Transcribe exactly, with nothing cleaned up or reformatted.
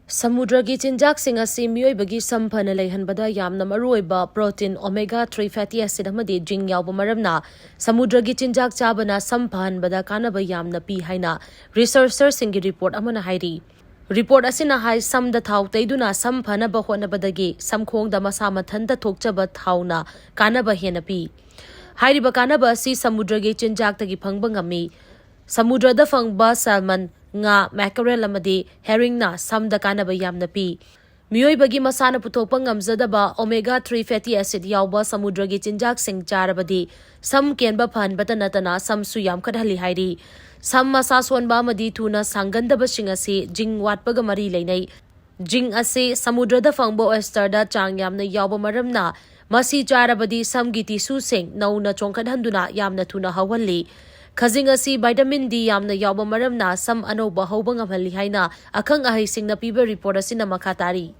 ꯁꯃꯨꯗ꯭ꯔꯒꯤ ꯆꯤꯟꯖꯥꯛꯁꯤꯡ ꯑꯁꯤ ꯃꯤꯑꯣꯏꯕꯒꯤ ꯁꯝ ꯐꯅ ꯂꯩꯍꯟꯕꯗ ꯌꯥꯝꯅ ꯃꯔꯨꯑꯣꯏꯕ protein, omega three fatty acid ꯑꯃꯗꯤ zinc ꯌꯥꯎꯕ ꯃꯔꯝꯅ ꯁꯃꯨꯗ꯭ꯔꯒꯤ ꯆꯤꯟꯖꯥꯛ ꯆꯥꯕꯅ ꯁꯝ ꯐꯍꯟꯕꯗ ꯀꯥꯟꯅꯕ ꯌꯥꯝꯅ ꯄꯤ ꯍꯥꯏꯅ researcherꯁꯤꯡꯒꯤ report ꯑꯃꯅ ꯍꯥꯏꯔꯤ꯫ Report ꯑꯁꯤꯅ ꯍꯥꯏ, ꯁꯝꯗ ꯊꯥꯎ ꯇꯩꯗꯨꯅ ꯁꯝ ꯐꯅꯕ ꯍꯣꯠꯅꯕꯗꯒꯤ ꯁꯝꯈꯣꯡꯗ ꯃꯁꯥ ꯃꯊꯟꯇ ꯊꯣꯛꯆꯕ ꯊꯥꯎꯅ ꯀꯥꯟꯅꯕ ꯍꯦꯟꯅ ꯄꯤ꯫ ꯍꯥꯏꯔꯤꯕ ꯀꯥꯟꯅꯕ ꯑꯁꯤ ꯁꯃꯨꯗ꯭ꯔꯒꯤ ꯆꯤꯟꯖꯥꯛꯇꯒꯤ ꯐꯪꯕ ꯉꯝꯃꯤ꯫ ꯁꯃꯨꯗ꯭ꯔꯗ ꯐꯪꯕ salmon, ꯉꯥ, mackerel ꯑꯃꯗꯤ herringꯅ ꯁꯝꯗ ꯀꯥꯟꯅꯕ ꯌꯥꯝꯅ ꯄꯤ꯫ ꯃꯤꯑꯣꯏꯕꯒꯤ ꯃꯁꯥꯅ ꯄꯨꯊꯣꯛꯄ ꯉꯝꯖꯗꯕ omega three fatty acid ꯌꯥꯎꯕ ꯁꯃꯨꯗ꯭ꯔꯒꯤ ꯆꯤꯟꯖꯥꯛꯁꯤꯡ ꯆꯥꯔꯕꯗꯤ ꯁꯝ ꯀꯦꯟꯕ ꯐꯍꯟꯕꯇ ꯅꯠꯇꯅ ꯁꯝꯁꯨ ꯌꯥꯝꯈꯠꯍꯜꯂꯤ ꯍꯥꯏꯔꯤ꯫ ꯁꯝ ꯃꯁꯥ ꯁꯣꯟꯕ ꯑꯃꯗꯤ ꯊꯨꯅ ꯁꯥꯡꯒꯟꯗꯕꯁꯤꯡ ꯑꯁꯤ zinc ꯋꯥꯠꯄꯒ ꯃꯔꯤ ꯂꯩꯅꯩ꯫ Zinc ꯑꯁꯤ ꯁꯃꯨꯗ꯭ꯔꯗ ꯐꯪꯕ oysterꯗ ꯆꯥꯡ ꯌꯥꯝꯅ ꯌꯥꯎꯕ ꯃꯔꯝꯅ ꯃꯁꯤ ꯆꯥꯔꯕꯗꯤ ꯁꯝꯒꯤ tissueꯁꯤꯡ ꯅꯧꯅ ꯆꯣꯡꯈꯠꯍꯟꯗꯨꯅ ꯌꯥꯝꯅ ꯊꯨꯅ ꯍꯧꯍꯜꯂꯤ꯫ ꯈꯖꯤꯡ ꯑꯁꯤ vitamin D ꯌꯥꯝꯅ ꯌꯥꯎꯕ ꯃꯔꯝꯅ ꯁꯝ ꯑꯅꯧꯕ ꯍꯧꯕ ꯉꯝꯍꯜꯂꯤ ꯍꯥꯏꯅ ꯑꯈꯪ ꯑꯍꯩꯁꯤꯡꯅ ꯄꯤꯕ report ꯑꯁꯤꯅ ꯃꯈꯥ ꯇꯥꯔꯤ꯫